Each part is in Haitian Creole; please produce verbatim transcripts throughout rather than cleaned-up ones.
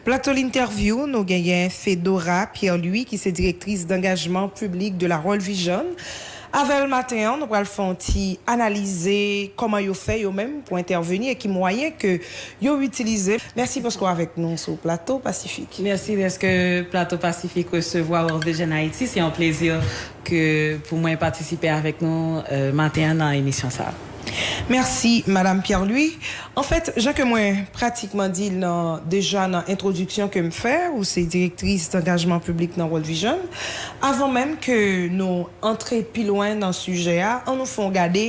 Plato Lentèvyou, nou genyen Fedora Pierre-Louis, ki se direktris dangajman piblik de la World Vision. Avè l maten an, nou pral fè yon ti analize kòman yo fè yo menm pou entèveni e ki mwayen ke yo itilize. Mèsi paske w avèk nou sou Plato Pasifik. Mèsi dèske Plato Pasifik resevwa World Vision Haiti. Se yon plezi ke pou mwen patisipe avèk nou euh, maten an nan emisyon sa a. Mèsi, Madam Pierre-Louis. Anfèt, jan ke mwen pratikman di l nan, deja nan entwodiksyon ke m fè, ou se direktris dangajman piblik nan World Vision. Avan menm ke nou antre pi lwen nan sijè a, ann nou fè yon gade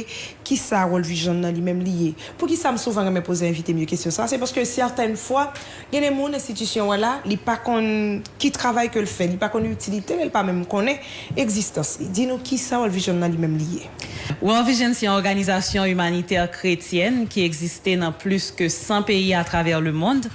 kisa World Vision nan li menm li ye. Poukisa m souvan renmen poze envite m yo kesyon sa? Se paske sètèn fwa, gen de moun, enstitisyon an la, li pa konn ki travay ke l fè, li pa konn itilite l, li pa menm konnen egzistans li. Di nou kisa World Vision nan li menm li ye. World Vision se yon òganizasyon imanitè kretyèn ki egziste nan plis ke san peyi atravè lemond.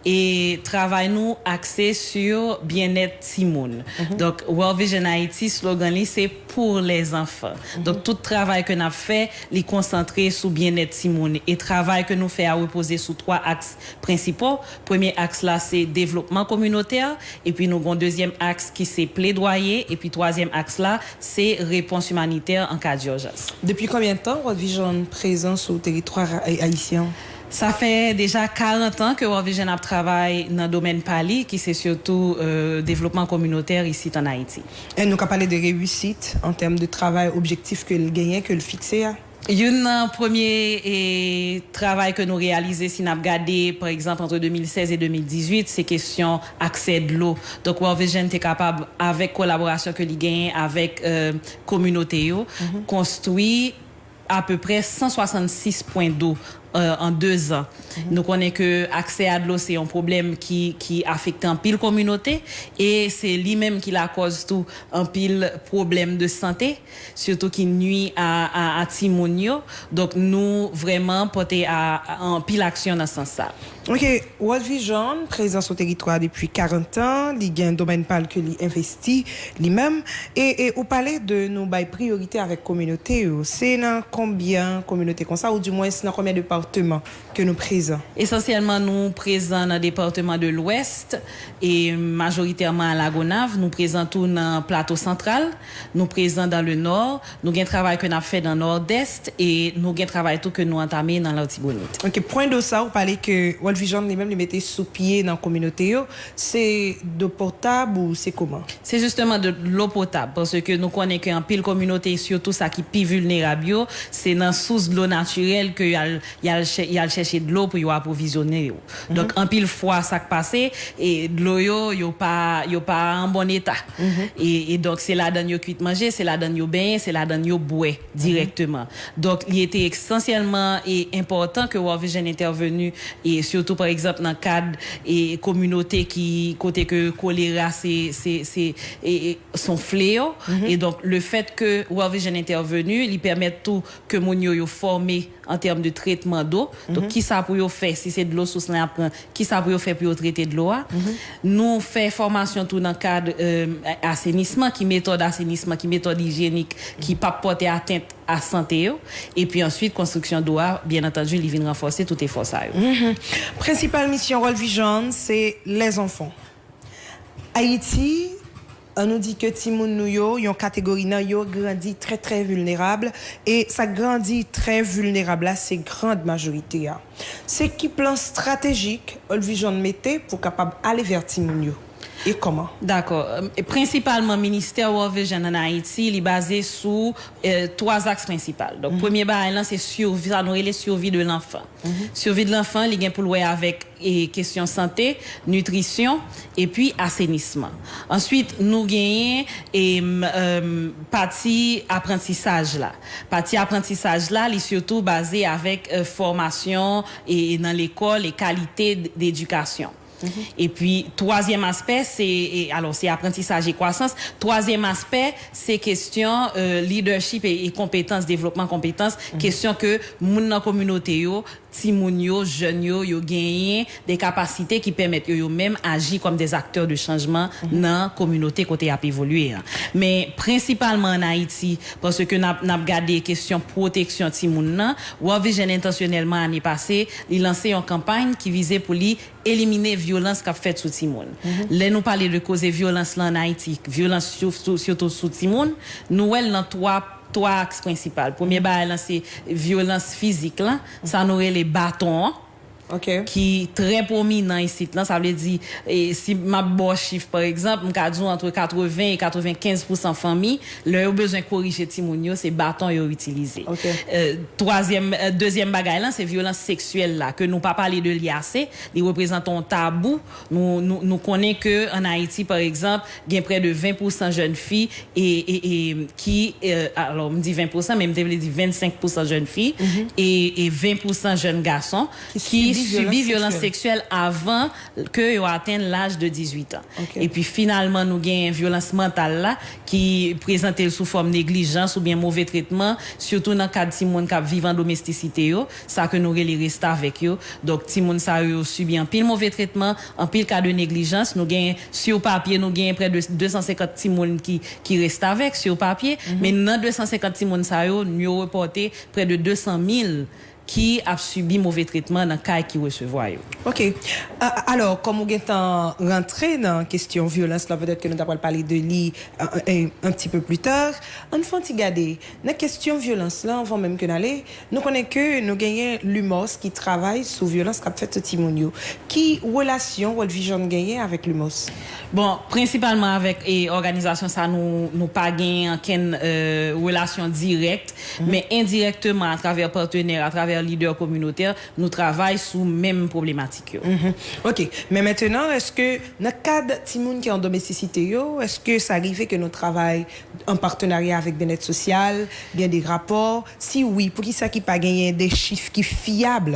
E travay nou akse sou byennèt timoun. Donk, World Vision Haiti, slogan li se pour les enfants. Donk, tout travay ke n ap fè, li konsantre sou byennèt timoun. E travay ke nou fè a repoze sou twa aks prensipo. Premye aks la se devlopman kominotè, epi nou gen yon dezyèm aks ki se pledwaye, epi twazyèm aks la se repons imanitè an ka dijans. Depi konbyen tan World Vision prezan sou teritwa ayisyen an? Sa fè deja karant an ke World Vision ap travay nan domèn pa li, ki se sitou euh, devlopman kominotè isit an Ayiti. E nou ka pale de reyisit an tèm de travay, objektif ke l genyen, ke l fikse a? Youn nan premye e, travay ke nou reyalize, si n ap gade, pa egzanp, ant de mil sèz e de mil dizuit, se kesyon aksè dlo. Donk, World Vision te kapab, avèk kolaborasyon ke li genyen avèk euh, kominote yo, konstwi apeprè san swasannsis pwen do euh, an dezan. Nou konnen ke aksè a dlo se yon pwoblèm ki, ki afekte anpil kominote e se li menm ki lakòz tou anpil pwoblèm de sante, sitou ki nwi a, a, a timoun yo. Donk, nou vrèman pote a, a anpil aksyon nan sans sa. Ok, World Vision prezan sou teritwa depi karant an, li gen domèn pa l ke li envesti li menm. E, e ou pale de nou bay priyorite avèk kominote yo. Se nan konbyen kominote konsa, oudimwens nan konbyen depatman ke nou prezan? Esansyèlman, nou prezan nan depatman de Lwès e majoritèman a Lagonav. Nou prezan tou nan Plato Santral. Nou prezan dan le Nò. Nou gen travay ke n ap fè nan Nòdès e nou gen travay tou ke nou antame nan Latibonit. Ok, pwen do sa ou pale ke World Vision li menm li mete sou pye nan kominote yo, se dlo potab ou se kòman? Se jisteman dlo potab, paske nou konnen ke anpil kominote, sitou sa ki pi vilnerab yo, se nan sous dlo natirèl ke y al, y al, y al chèche dlo pou yo apwovizyone yo. Donk, anpil fwa, sa k pase, e dlo yo, yo pa, yo pa an bon eta. E, e donk, se ladan yo kwit manje, se ladan yo benyen, se ladan yo bwè dirèkteman. Donk, li te esansyèlman e enpòtan ke World Vision entèveni, e sitou, pa egzanp, nan kad e kominote ki, kote ke kolera se, se, se, e, e, se yon fleyo. E donk, le fèt ke World Vision entèveni, li pèmèt tou ke moun yo, yo fòme an tèm de tretman dlo. Donk, kisa pou yo fè si se dlo sous lan y ap pran? Kisa pou yo fè pou yo trete dlo a? Nou fè fòmasyon tou nan kad euh, asenisman, ki metòd asenisman, ki metòd ijyenik ki p ap pòte atent a sante yo. Epi answit, konstriksyon dlo a, byen antandi, li vin ranfòse tout efò sa yo. Prensipal misyon World Vision, se lèzanfan. Ayiti, ann nou di ke timoun nou yo, yon kategori nan yo, grandi trè, trè vilnerab, e sa k grandi trè vilnerab la, se grand majorite a. Se ki plan estratejik World Vision mete pou kapab ale vè timoun yo? E kòman? Dakò. E prensipalman, ministè World Vision ann Ayiti, li baze sou euh, twa aks prensipal. Donk, premye bagay lan, se sivi, sa nou rele sivi de lanfan. Sivi de lanfan, li gen pou l wè avèk e, kesyon sante, nitrisyon, epi asenisman. Answit, nou genyen e, m, euh, pati aprantisaj la. Pati aprantisaj la, li sitou baze avèk euh, fòmasyon e, e nan lekòl e kalite d- edikasyon. Epi, twazyèm aspè, se, e, alò, se aprantisaj e kwasans. Twazyèm aspè, se kesyon euh, leadership e, e konpetans, devlopman konpetans, kesyon ke moun nan kominote yo timoun yo, jèn yo, yo genyen de kapasite ki pèmèt yo, yo menm aji kòm des acteurs de changement nan kominote kote y ap evolye an. Men prensipalman ann Ayiti, paske n ap, n ap gade kesyon pwoteksyon timoun nan, World Vision entansyonèlman ane pase, li lanse yon kanpay ki vize pou li elimine vyolans k ap fèt sou timoun. Lè nou pale de koze vyolans lan ann Ayiti, vyolans sou, sou, sitou sou timoun, nou wè l nan twa, twa aks prensipal. Premye bagay lan se vyolans fizik lan, sa nou rele baton an, ki trè pwominan isit lan. Sa vle di, e, si m ap ba w chif, pa egzanp, m ka di w antre katreven e katrevenkenz pousan fanmi, lè yo bezwen korije timoun yo, se baton yo itilize. E, twazyèm, e, dezyèm bagay lan, se vyolans seksyèl la, ke nou pa pale de li ase, li reprezante yon tabou. Nou, nou, nou konnen ke ann Ayiti, pa egzanp, gen prè de ven pousan jèn fi e, e, e, ki, e, alò, m di ven pousan, men m te vle di vennsenk pousan jèn fi e, e ven pousan jèn gason ki sibi vyolans seksyèl avan ke yo atenn laj de dizuit an. Epi finalman, nou gen vyolans mantal la ki prezante l sou fòm neglijans oubyen move tretman, sitou nan kad timoun k ap viv an domestisite yo, sa ke nou rele restavèk yo. Donk, timoun sa yo, yo sibi anpil move tretman, anpil ka de neglijans. Nou gen, sou papye, nou gen prè de de san senkant timoun ki, ki restavèk sou papye. Men nan de san senkant timoun sa yo, yo repòte prè de de san mil ki ap sibi move tretman nan kay ki resevwa yo. Ok. A, alò, kòm ou gentan rantre nan kesyon vyolans lan, petèt ke nou ta pral pale de li, e, e, un petit peu plus tard. Ann fè yon ti gade nan kesyon vyolans lan, anvan menm ke n ale, nou konnen ke nou genyen Lumos ki travay sou vyolans k ap fèt sou timoun yo. Ki relasyon World Vision genyen avèk Lumos? Bon, prensipalman avèk, e, òganizasyon sa, nou, nou pa gen ankenn, e, relasyon dirèk, men endirèkteman, atravè patnè, atravè lidè kominotè, nou travay sou menm pwoblematik yo. Ok. Men mentenan, èske nan kad timoun ki an domestisite yo, èske sa rive ke nou travay an patenarya avèk Byenèt Sosyal, gen de rapò? Si wi, poukisa ki pa genyen de chif ki fyab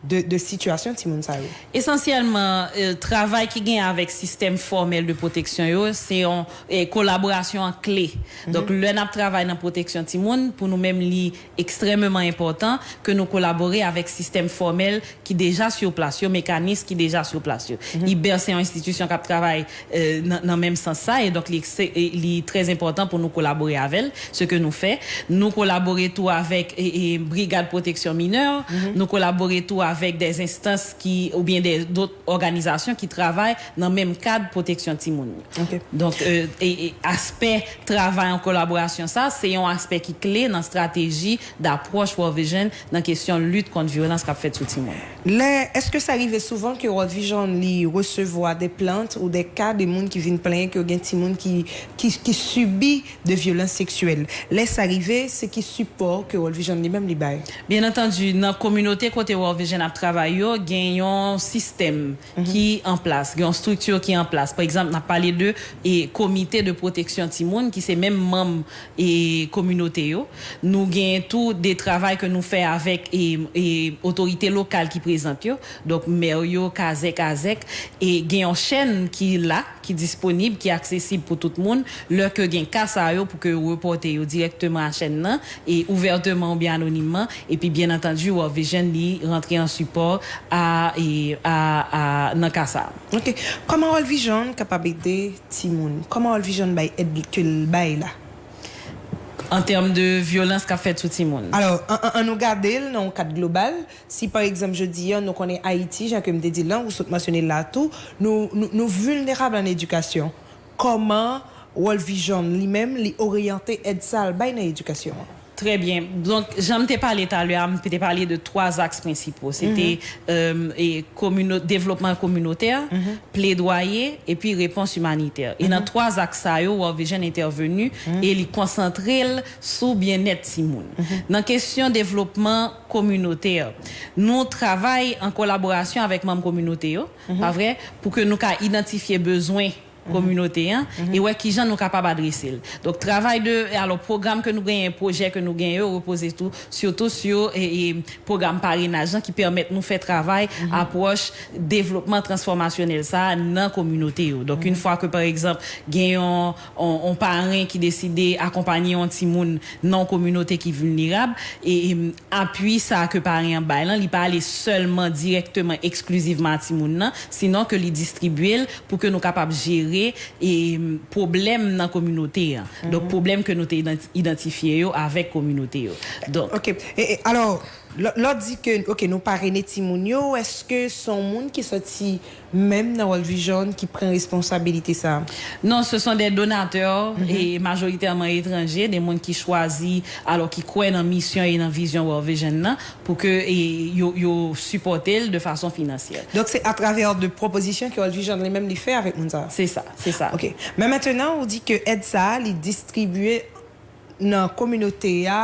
de, de sitiyasyon timoun sa yo? Esansyèlman, e, travay ki gen avèk sistèm fòmèl de pwoteksyon yo, se yon, e, kolaborasyon an kle. Donk, lè n ap travay nan pwoteksyon timoun, pou nou menm, li ekstrèmeman enpòtan ke nou kolabore avèk sistèm fòmèl ki deja sou plas yo, mekanis ki deja sou plas yo. Iber se yon enstitisyon k ap travay, e, nan, nan menm sans sa, e donk li, se, e, li trè enpòtan pou nou kolabore avè l, se ke nou fè. Nou kolabore tou avèk, e, e, Brigad Pwoteksyon Minè, nou kolabore tou avèk de enstans ki, oubyen de, dòt òganizasyon ki travay nan menm kad pwoteksyon timoun yo. Donk, e, e, e, aspè travay an kolaborasyon sa, se yon aspè ki kle nan estrateji dapwòch World Vision nan kesyon lit kont vyolans k ap fèt sou timoun. Lè, èske sa rive souvan ke World Vision li resevwa de plent ou de ka de moun ki vin plenyen ke yo gen timoun ki, ki, ki sibi de vyolans seksyèl? Lè sa rive, se ki sipò ke World Vision li menm li bay? Byen antandi, nan kominote kote World Vision ap travay yo, gen yon sistèm ki an plas, gen yon estrikti ki an plas. Pa egzanp, n ap pale de, e, komite de pwoteksyon timoun ki se menm manm, e, kominote yo. Nou gen tou de travay ke nou fè avèk, e, e, otorite lokal ki prezan yo, donk mè yo, kazèk, azèk, e gen yon chèn ki la, ki disponib, ki aksesib pou tout moun, lè ke gen ka sa yo, pou ke yo repòte yo dirèkteman a chèn nan, e ouvèteman oubyen anonimman, epi byen antandi, World Vision li rantre an sipò a, e, a, a, nan ka sa. Ok. Kòman World Vision kapab ede timoun? Kòman World Vision bay èd ke l bay la? An tèm de vyolans k ap fèt sou timoun. Alò, an, an, an nou gade l nan yon kad global. Si pa egzanp, jodi a, nou konnen Ayiti, jan ke m te di l lan, ou sot mansyone l la tou, nou, nou, nou vilnerab an edikasyon. Kòman World Vision li menm, li oryante èd sa l bay nan edikasyon an? Trè byen. Donk, jan m te pale talè a, m te pale de twa zaks prensipo. Se te, e, e, komino-, devlopman kominotè, pledwaye, epi repons imanitè. E nan twa zaks sa yo, World Vision entèveni e li konsantre l sou byennèt timoun. Nan kesyon devlopman kominotè, nou travay an kolaborasyon avèk manm kominote yo, pa vre, pou ke nou ka idantifye bezwen kominote an, e wè kijan nou kapab adrese l. Donk, travay de, alò, pwogram ke nou genyen, pwojè ke nou genyen yo, repoze tou, sitou sou, e, e, pwogram parenaj lan ki pèmèt nou fè travay apwòch devlopman transfòmasyonèl sa a nan kominote yo. Donk, yon fwa ke, pa egzanp, gen yon, yon, yon paren ki deside akonpaye yon timoun nan yon kominote ki vilnerab, e, e, apui sa a ke paren an bay lan, li pa ale sèlman, dirèkteman, eksklizivman a timoun nan, sinon ke li distribye l pou ke nou kapab jere, e, pwoblèm nan kominote an. Donk, pwoblèm ke nou te idanti-, idantifye yo avèk kominote yo. Donk, Ok. E, e, alò, lè, lè w di ke, ok, nou parene timoun yo, èske se yon moun ki sòti menm nan World Vision ki pran responsabilite sa a? Non, ce sont des donateurs, et majoritairement étrangers, des moun ki chwazi, alò ki kwè nan misyon e nan vizyon World Vision nan, pou ke, e, yo, yo sipòte l de fason finansyèl. Donk, se atravè de pwopozisyon ke World Vision li menm li fè avèk moun sa a? Se sa, se sa. Ok. Men mentenan, ou di ke èd sa a, li distribye nan kominote a,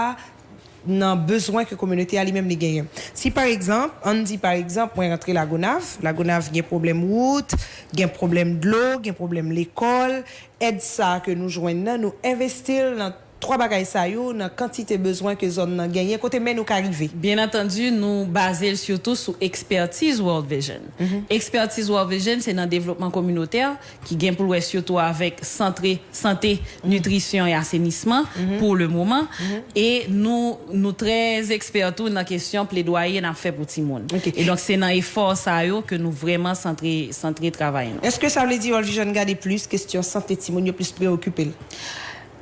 nan bezwen ke kominote a li menm li genyen. Si pa egzanp, ann di pa egzanp, mwen rantre Lagonav, Lagonav gen pwoblèm wout, gen pwoblèm dlo, gen pwoblèm lekòl, èd sa a ke nou jwenn nan, nou envesti l nan twa bagay sa yo, nan kantite bezwen ke zòn nan genyen, kote men nou ka rive. Byen antandi, nou baze l sitou sou ekspètiz World Vision. Ekspètiz World Vision, se nan devlopman kominotè, ki gen pou l wè sitou avèk santre, sante, nitrisyon e asenisman pou le moman. E nou, nou trè ekspè tou nan kesyon pledwaye n ap fè pou timoun. Ok. E donk, se nan efò sa yo ke nou vrèman santre, santre travay nou. Èske sa vle di World Vision gade plis kesyon sante timoun yo, plis preokipe l?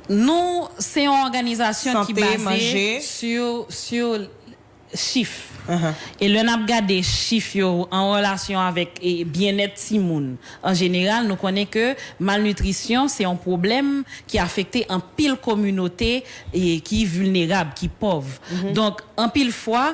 Nou, se yon òganizasyon ki Sante, baze manje. Sur, sur chif. E lè n ap gade chif yo an relasyon avèk, e, byennèt timoun an jeneral, nou konnen ke malnitrisyon se yon pwoblèm ki afekte anpil kominote, e, ki vilnerab, ki pòv. Donk, anpil fwa,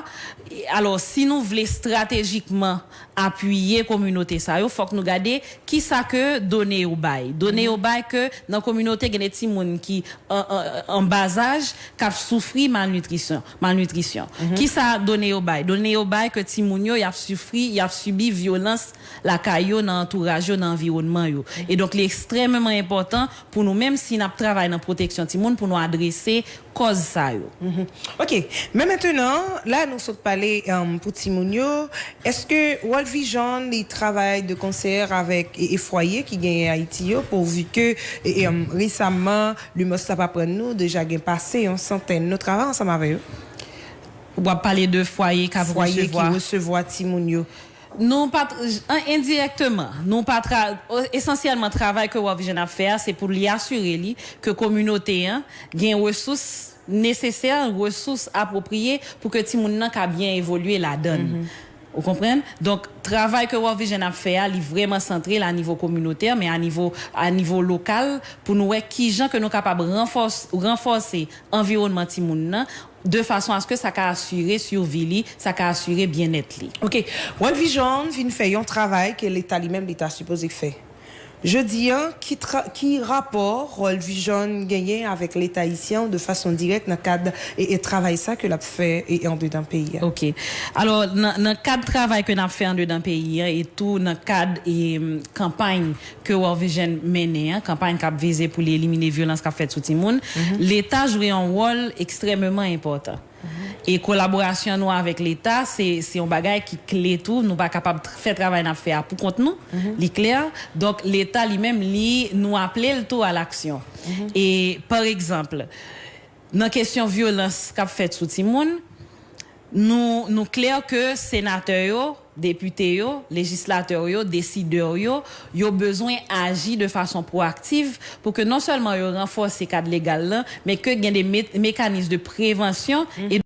e, alò, si nou vle estratejikman apiye kominote sa yo, fòk nou gade kisa ke done yo bay. Done yo bay ke nan kominote gen de timoun ki an, an, an bazaj k ap soufri malnitrisyon, malnitrisyon. Kisa done yo bay? Done yo bay ke timoun yo, y ap soufri, y ap sibi vyolans lakay yo, nan antouraj yo, nan anviwònman yo. E donk, li ekstrèmeman enpòtan pou nou menm, si n ap travay nan pwoteksyon timoun, pou nou adrese kòz sa yo. Ok, men mentenan, la nou sot pale, um, pou timoun yo, èske World Vision li travay de konsè avèk, e, e fwaye ki genyen Ayiti yo, pouvi ke, e, e, um, resaman, Lumos t ap aprann nou, deja gen pase yon santèn. Nou travay ansanm avè yo. W ap pale de fwaye k ap Fwaye ki resevwa. Resevwa timoun yo. Nou pa t-, an, endirèkteman, nou pa tra-, esansyèlman, travay ke World Vision ap fè a, se pou li asire li ke kominote an gen resous nesesè, resous apwopriye pou ke timoun nan ka byen evolye ladan l. Ou konprann? Donk, travay ke World Vision ap fè a, li vrèman santre l a nivo kominotè, men a nivo, a nivo lokal, pou nou wè kijan ke nou kapab ranfòs-, ranfòse anviwònman timoun nan, de fason a ce que sa ka asire sivi li, sa ka asire byennèt li. Ok, World Vision vin fè yon travay ke Leta li menm li ta sipoze fè. Jodi a, ki tra-, ki rapò World Vision genyen avèk Leta ayisyen de fason dirèk nan kad, e, e travay sa ke l ap fè, e, andedan peyi a? Ok. Alò, nan, nan kad travay ke n ap fè andedan peyi a, e tou nan kad, e, m, kanpay ke World Vision mennen an, kanpay k ap vize pou li elimine vyolans k ap fèt sou timoun, Leta jwe yon wòl ekstrèmeman enpòtan. E kolaborasyon nou avèk Leta, se, se yon bagay ki kle tou. Nou pa kapab tr-, fè travay n ap fè a pou kont nou. Li klè. Donk, Leta li menm, li, nou aple l tou a laksyon. E, pa egzanp, nan kesyon vyolans k ap fèt sou timoun, nou, nou klè ke senatè yo, depite yo, lejislatè yo, desidè yo, yo bezwen aji de fason pwoaktiv pou ke non sèlman yo ranfòse kad legal lan, men ke gen de me-, mekanis de prevansyon e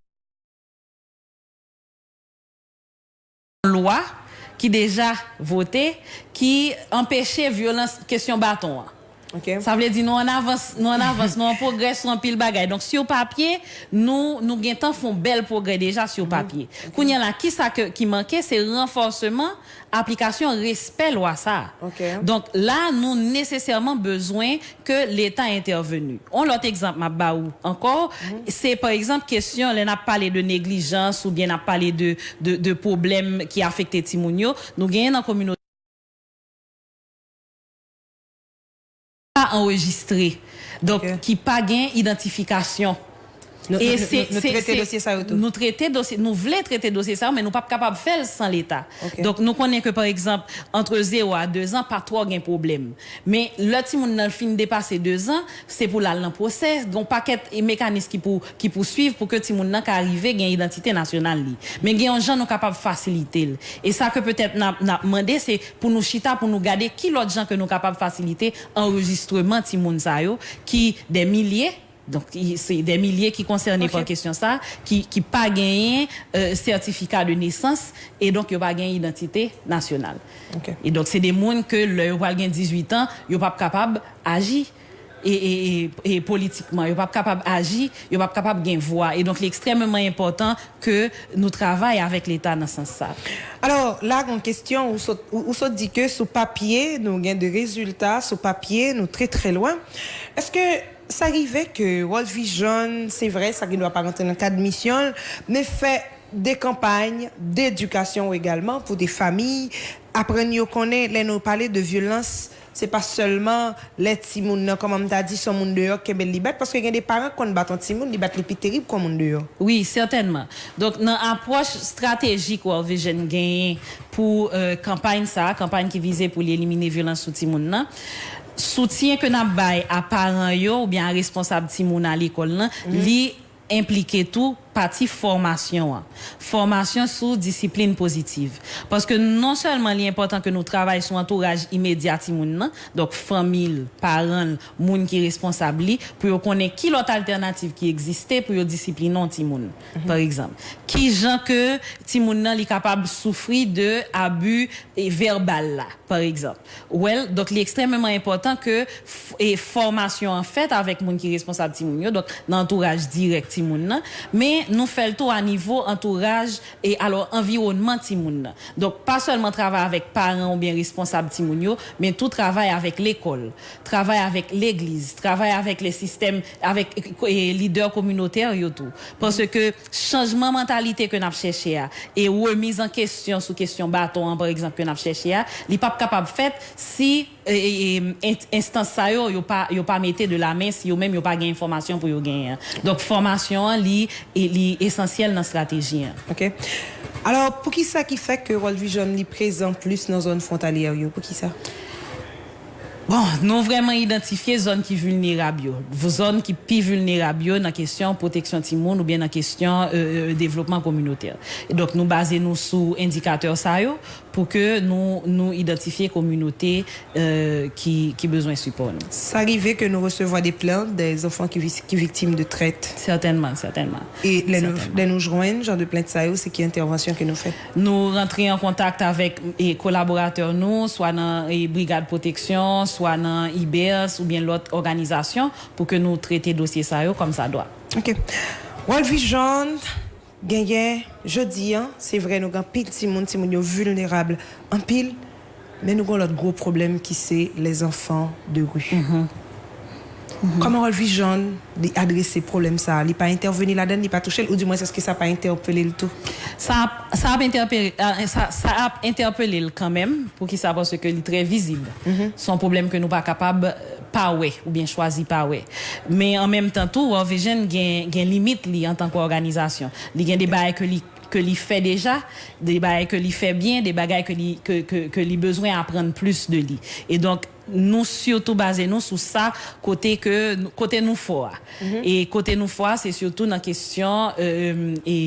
lwa ki deja vote, ki anpeche vyolans, kesyon baton an. Ok. Sa vle di nou an avans, nou an avans, nou an pwogrè sou anpil bagay. Donk, sou papye, nou, nou gentan fè yon bèl pwogrè deja sou papye. Kounye a la, kisa ke, ki manke, se ranfòseman aplikasyon, respè lwa sa a. Ok. Donk, la, nou nesesèman bezwen ke Leta entèveni. On lòt egzanp m ap ba ou ankò, se pa egzanp kesyon lè n ap pale de neglijans oubyen n ap pale de, de, de pwoblèm ki afekte timoun yo, nou genyen nan kominote anrejistre. Donk, ki pa gen idantifikasyon. E se, nou trete dosye sa yo tou? Nou trete dosye, nou vle trete dosye sa yo, men nou p ap kapab fè l san Leta. Donk, nou konnen ke, pa egzanp, antre zewo a dezan, pa twò gen pwoblèm. Men, lè timoun nan fin depase dezan, se pou l al nan pwosè, gen yon pakèt mekanis ki pou, ki pou swiv pou ke timoun nan ka rive gen idantite nasyonal li. Men gen yon jan nou kapab fasilite l. E sa ke petèt n ap, n ap mande, se pou nou chita, pou nou gade ki lòt jan ke nou kapab fasilite anrejistreman timoun sa yo, ki dè milye, donk, i- se dè milye ki konsène pa kesyon sa, ki, ki pa genyen, euh, sètifika de nesans, e donk yo pa gen idantite nasyonal. E donk, se de moun ke lè yo pral gen dizuit an, yo p ap kapab aji e, e, e, e politikman, yo p ap kapab aji, yo p ap kapab gen vwa. E donk, li ekstrèmeman enpòtan ke nou travay avèk Leta nan sans sa. Alò, la, gen yon kesyon, ou sot, ou, ou sot di ke sou papye, nou gen de rezilta, sou papye, nou trè, trè lwen. Èske sa rive ke World Vision, se vre, sa gen dwa pa rantre nan kad misyon l, men fè de kanpay, de edikasyon egalman pou de fanmi, aprann yo konnen, lè nou pale de vyolans, se pa sèlman lè timoun nan, kòman m ta di, se yon moun deyò k kenbe l, li bat, paske gen de paran k konn bat yon timoun, li bat li pi terib ke yon moun deyò. Wi, sètènman. Donk, nan apwòch estratejik World Vision genyen pou, euh, kanpay sa, kanpay ki vize pou li elimine vyolans sou timoun nan, soutyen ke n ap bay a paran yo oubyen a responsab timoun a lekòl lan, li enplike tou pati fòmasyon an. Fòmasyon sou disiplin pozitiv. Paske non sèlman li enpòtan ke nou travay sou antouraj imedya timoun nan, donk fanmi l, paran l, moun ki responsab li, pou yo konnen ki lòt altènativ ki egziste pou yo disipline yon timoun, pa egzanp. Ki jan ke timoun nan li kapab soufri de abi, e, vèbal la, pa egzanp. Ou wè l, donk, li ekstrèmeman enpòtan ke f- e fòmasyon an fèt avèk moun ki responsab timoun yo, donk, nan antouraj dirèk timoun nan, men nou fè l tou a nivo antouraj e, alò, anviwònman timoun nan. Donk, pa sèlman travay avèk paran oubyen responsab timoun yo, men tou travay avèk lekòl, travay avèk legliz, travay avèk le sistèm, avèk, e, lidè kominotè yo tou. Paske chanjman mantalite ke n ap chèche a, e remiz an kesyon sou kesyon baton an, pa egzanp, ke n ap chèche a, li p ap kapab fèt si, e, e, e, en- enstans sa yo, yo pa, yo pa mete de la men, si yo menm yo pa gen enfòmasyon pou yo genyen an. Donk, fòmasyon an, li, e, li esansyèl nan estrateji an. Ok. Alò, poukisa ki fè ke World Vision li prezan plis nan zòn fwontalyè yo? Poukisa? Bon, nou vrèman idantifye zòn ki vilnerab yo, zòn ki pi vilnerab yo nan kesyon pwoteksyon timoun oubyen nan kesyon, euh, euh, devlopman kominotè. E donk, nou baze nou sou endikatè sa yo pou ke nou, nou idantifye kominote, euh, ki, ki bezwen sipò nou. Sa rive ke nou resevwa de plent de zanfan ki vi- ki viktim de trèt? Sètènman, sètènman. E lè nou, lè nou jwenn jan de plent sa yo, se ki entèvansyon ke nou fè? Nou rantre an kontak avèk, e, kolaboratè nou, swa nan, e, Brigad Pwoteksyon, swa nan IBERS oubyen lòt òganizasyon pou ke nou trete dosye sa yo kòmsadwa. Ok. World Vision genyen, jodi an, se vre, nou gen anpil timoun, timoun yo vilnerab anpil, men nou gen lòt gwo pwoblèm ki se les enfants de rue. Kòman World Vision li adrese pwoblèm sa a? Li pa entèveni ladan l, li pa touche l, oudimwens èske sa pa entèpele l tou? Sa ap, sa ap entèpele, a, sa, sa ap entèpele l kanmenm. Poukisa? Paske li trè vizib. Se yon pwoblèm ke nou pa kapab pa wè oubyen chwazi pa wè. Men an menm tan tou, World Vision gen, gen limit li antanke òganizasyon. Li gen de bagay ke li, ke li fè deja, de bagay ke li fè byen, de bagay ke li, ke, ke, ke li bezwen aprann plis de li. E donk, nou sitou baze nou sou sa kote ke, kote nou fò a. E kote nou fò a, se sitou nan kesyon, euh, e,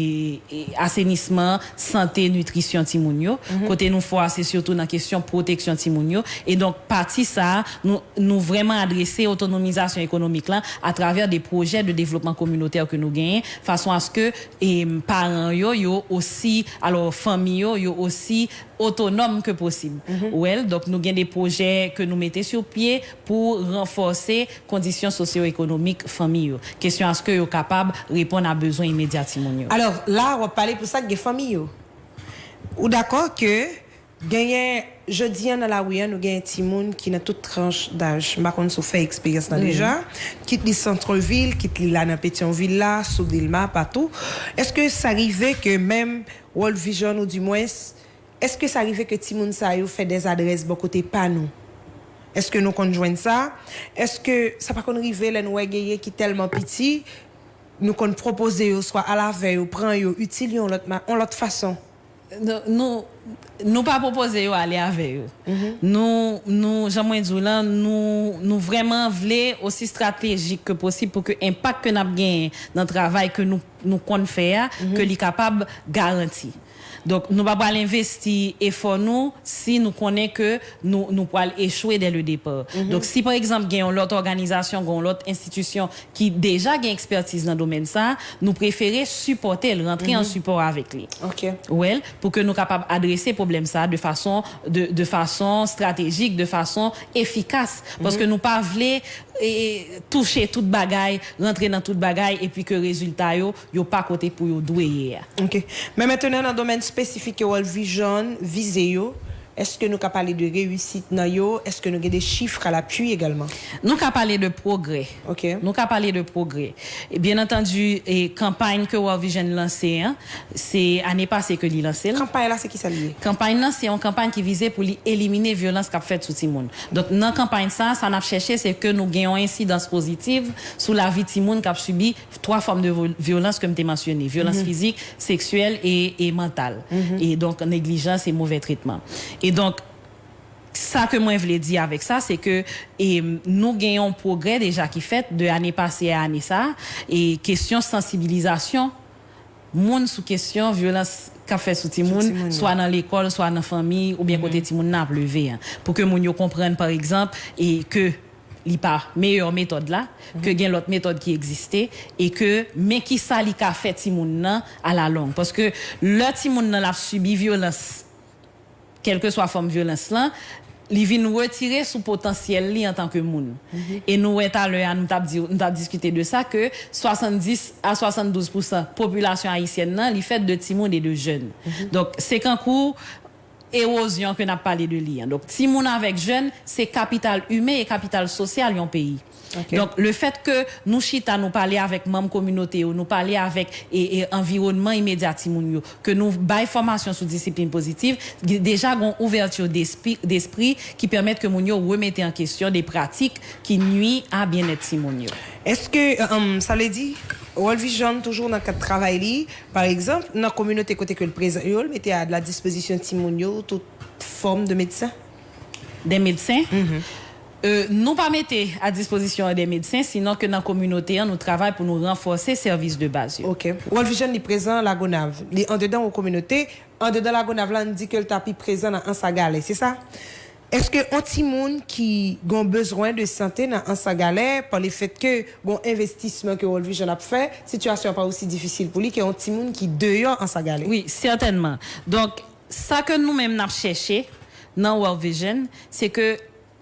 e asenisman, sante, nitrisyon timoun yo. Kote nou fò a, se sitou nan kesyon pwoteksyon timoun yo. E donk, pati sa a, nou, nou vrèman adrese otonomizasyon ekonomik lan atravè de pwojè de devlopman kominotè ke nou genyen, fason aske, e, paran yo, yo osi, alò, fanmi yo, yo osi otonòm ke posib. Ou wè l, donk, nou gen de pwojè ke nou mete sou pye pou ranfòse kondisyon sosyo-ekonomik fanmi yo. Kesyon aske yo kapab reponn a bezwen imedya timoun yo. Alò, la, w ap pale pou sa k gen fanmi yo. Ou dakò ke genyen, jodi an nan lari an, nou genyen timoun ki nan tout tranch daj. M pa konn si w fè eksperyans lan deja. Kit li santvil, kit li la nan Petyonvil la, sou Dèlma, patou. Èske sa rive ke menm World Vision, oudimwens, èske sa rive ke timoun sa yo fè dèzadrès bò kote pa nou? Èske nou konn jwenn sa? Èske sa pa konn rive lè nou wè genyen ki tèlman piti, nou konn pwopoze yo, swa al avè yo, pran yo, itil yo yon lòt ma-, yon lòt fason? Nou, nou, nou pa pwopoze yo ale avè yo. Nou, nou, jan mwen di w lan, nou, nou vrèman vle osi estratejik ke posib pou ke enpak ke n ap genyen nan travay ke nou, nou konn fè a, ke li kapab garanti. Donk, nou pa pral envesti efò nou si nou konnen ke nou, nou pral echwe dè le depa. Donk, si pa egzanp gen yon lòt òganizasyon, gen yon lòt enstitisyon ki deja gen ekspètiz nan domèn sa, nou prefere sipòte l, rantre an sipò avèk li. Ok. Well, pou ke nou kapab adrese pwoblèm sa de fason, de, de fason estratejik, de fason efikas. Paske nou pa vle e, touche tout bagay, rantre nan tout bagay, epi ke rezilta yo, yo pa kote pou yo dwe ye a. Ok. Men mentenan, nan domèn espesifik ke World Vision vize yo, èske nou ka pale de reyisit nan yo? Èske nou gen de chif à l'appui egalman? Nou ka pale de pwogrè. Ok. Nou ka pale de pwogrè. E byen antandi, e, kanpay ke World Vision lanse an, se ane pase ke li lanse l. Kanpay la, se kisa li ye? Kanpay nan, se yon kanpay ki vize pou li elimine vyolans k ap fèt sou timoun. Donk, nan kanpay sa, sa n ap chèche, se ke nou gen yon ensidans pozitiv sou lavi timoun k ap sibi twa fòm de vo-, vyolans ke m te mansyone, vyolans fizik, seksyèl e, e mantal. E donk, neglijans e movè tretman. E donk, sa ke mwen vle di avèk sa, se ke, e, nou gen yon pwogrè deja ki fèt de ane pase a ane sa, e kesyon sansibilizasyon moun sou kesyon vyolans k ap fèt sou timoun, swa nan lekòl, swa nan fanmi, oubyen kote timoun nan ap leve an. Pou ke moun yo konprann, pa egzanp, e ke li pa meyè metòd la, ke gen lòt metòd ki egziste, e ke men kisa li ka fè timoun nan alalong. Paske lè timoun nan l ap sibi vyolans, kèlkeswa fòm vyolans lan, li vin retire sou potansyèl li antanke moun. E nou wè talè a, nou t ap di, nou t ap diskite de sa, ke swasanndis a swasanndouz pousan popilasyon ayisyèn nan, li fèt de timoun e de jèn. Donk, se kankou ewozyon ke n ap pale de li an. Donk, timoun avèk jèn, se kapital imen e kapital sosyal yon peyi. Donk, lefèt ke nou chita, nou pale avèk manm kominote yo, nou pale avèk e, e anviwònman imedya timoun yo, ke nou bay fòmasyon sou disiplin pozitiv, deja gon ouvèti despri, despri ki pèmèt ke moun yo remete an kesyon de pratik ki nwi a byennèt timoun yo. Èske, um, sa vle di, World Vision toujou nan kad travay li, pa egzanp, nan kominote kote ke l prezan yo, l mete a la dispozisyon timoun yo tout fòm de medsen? Des médecins? Euh, nou pa mete a dispozisyon an de medsen, sinon ke nan kominote an, nou travay pou nou ranfòse sèvis de baz yo. Ok. World Vision, li prezan Lagonav. Li andedan yon kominote. Andedan Lagonav la, n di ke l ta pi prezan nan Anse à Galets, se sa? Èske yon timoun ki gon bezwen de sante nan Anse à Galets, pa lefèt ke gon envestisman ke World Vision ap fè, sitiyasyon an pa osi difisil pou li ke yon timoun ki deyò Anse à Galets? Wi, sètènman. Donk, sa ke nou menm n ap chèche nan World Vision, se ke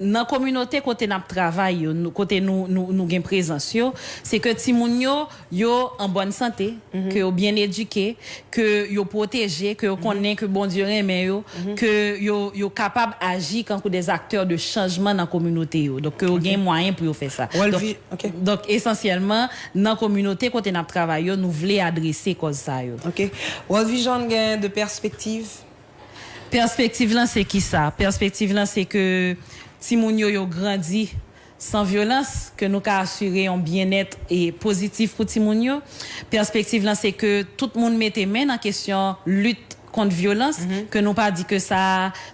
nan kominote kote n ap travay yo, nou, kote nou, nou, nou gen prezans yo, se ke timoun yo, yo an bòn sante, ke yo byen edike, ke yo pwoteje, ke yo konnen ke Bondye renmen yo, ke yo, yo kapab aji kankou des acteurs de changement nan kominote yo. Donk, ke yo gen mwayen pou yo fè sa. Donk, donk, esansyèlman, nan kominote kote n ap travay yo, nou vle adrese kòz sa yo. Ok. World Vision gen de pèspektiv? Pèspektiv lan se kisa? Pèspektiv lan se ke timoun yo, yo grandi san vyolans, ke nou ka asire yon byennèt e pozitif pou timoun yo. Pèspektiv lan se ke tout moun mete men nan kesyon lit kont vyolans, ke nou pa di ke sa,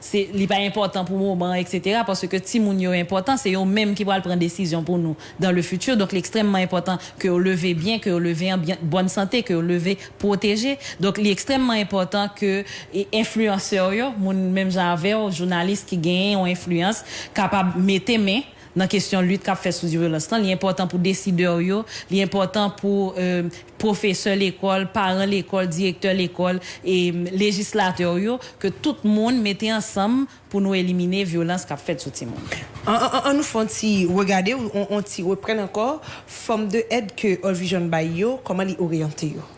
se, li pa enpòtan pou moman, et cetera, paske timoun yo enpòtan, se yo menm ki pral pran desizyon pou nou dans le futur. Donk, li ekstrèmman enpòtan ke yo leve byen, ke yo leve an byen, bòn sante, ke yo leve pwoteje. Donk, li ekstrèmman enpòtan ke, e, enfliyansè yo, moun menm jan avè w, jounalis ki genyen yon enfliyans, kapab mete men nan kesyon lit k ap fèt sou vyolans lan. Li enpòtan pou desidè yo, li enpòtan pou, e, pwofesè lekòl, paran lekòl, direktè lekòl, e, lejislatè yo, ke tout moun mete ansanm pou nou elimine vyolans k ap fèt sou timoun. An, an, an, an nou fè yon ti regade, yon, yon ti reprann ankò, fòm de èd ke World Vision bay yo, kòman li oryante yo?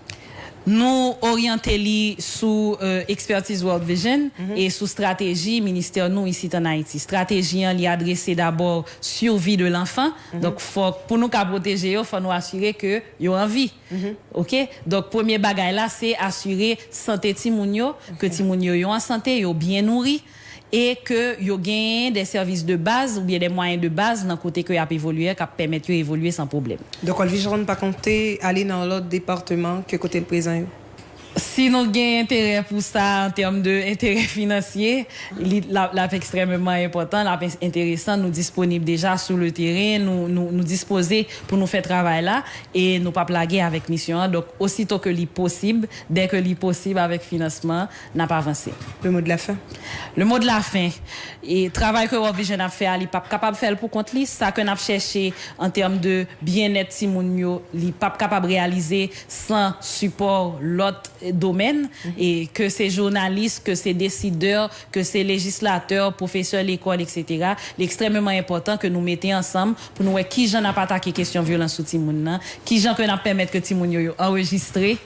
Nou oryante li sou, e, ekspètiz World Vision e sou estrateji ministè nou isit an Ayiti. Estrateji an, li adrese dabò survie de l'enfant. Donk, fòk, pou nou ka pwoteje yo, fò nou asire ke yo an vi. Ok? Donk, premye bagay la, se asire sante timoun yo, ke timoun yo, yo an sante, yo byen nouri, e ke yo genyen de sèvis de baz oubyen de mwayen de baz nan kote ke y ap evolye a k ap pèmèt yo evolye san pwoblèm. Donk, World Vision pa konte ale nan lòt depatman ke kote l prezan yo? Si nou gen enterè pou sa an tèm de enterè finansye, li, l ap, l ap ekstrèmeman enpòtan, l ap en-, enteresan. Nou disponib deja sou le teren, nou, nou, nou dispoze pou nou fè travay la e nou p ap lage avèk misyon an. Donk, osito ke li posib, dè ke li posib avèk finansman, n ap avanse. Le mot de la fin. Le mot de la fin. E travay ke World Vision ap fè a, li p ap kapab fè l pou kont li. Sa ke n ap chèche an tèm de byennèt timoun yo, li p ap kapab reyalize san sipò lòt domèn, e ke se jounalis, ke se desidè, ke se lejislatè, pwofesè lekòl, etsetera. Li ekstrèmeman enpòtan ke nou mete ansanm pou nou wè kijan n ap atake kesyon vyolans sou timoun nan, kijan ke n ap pèmèt ke timoun yo, yo anrejistre,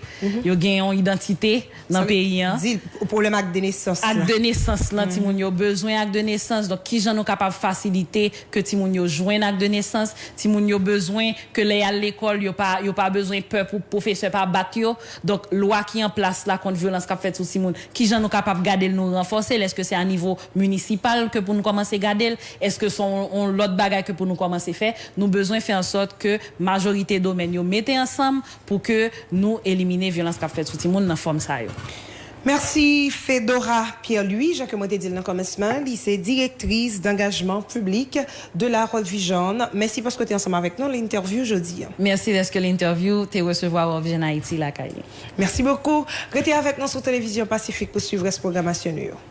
yo gen yon idantite nan peyi an. Di pwoblèm ak de nesans la. Ak de nesans lan, timoun yo bezwen ak de nesans. Donk, kijan nou kapab fasilite ke timoun yo jwenn ak de nesans? Timoun yo bezwen ke lè y al lekòl, yo pa, yo pa bezwen pè pou pwofesè pa bat yo. Donk, lwa ki an plas la kont vyolans k ap fèt sou timoun, kijan nou kapab gade l, nou ranfòse l? Èske se a nivo minisipal ke pou nou kòmanse gade l? Èske se yon, yon lòt bagay ke pou nou kòmanse fè? Nou bezwen fè an sòt ke majorite domèn yo mete ansanm pou ke nou elimine vyolans k ap fèt sou timoun nan fòm sa yo. Mèsi Fedora Pierre-Louis, jan ke mwen te di l nan kòmansman, li se direktris d'engagement public de la World Vision. Mèsi paske w te ansanm avèk nou nan entèvyou jodi a. Mèsi dèske entèvyou te resevwa World Vision Haiti lakay li. Merci beaucoup. Rete avèk nou sou Televizyon Pasifik pou swiv rès pwogramasyon nou yo.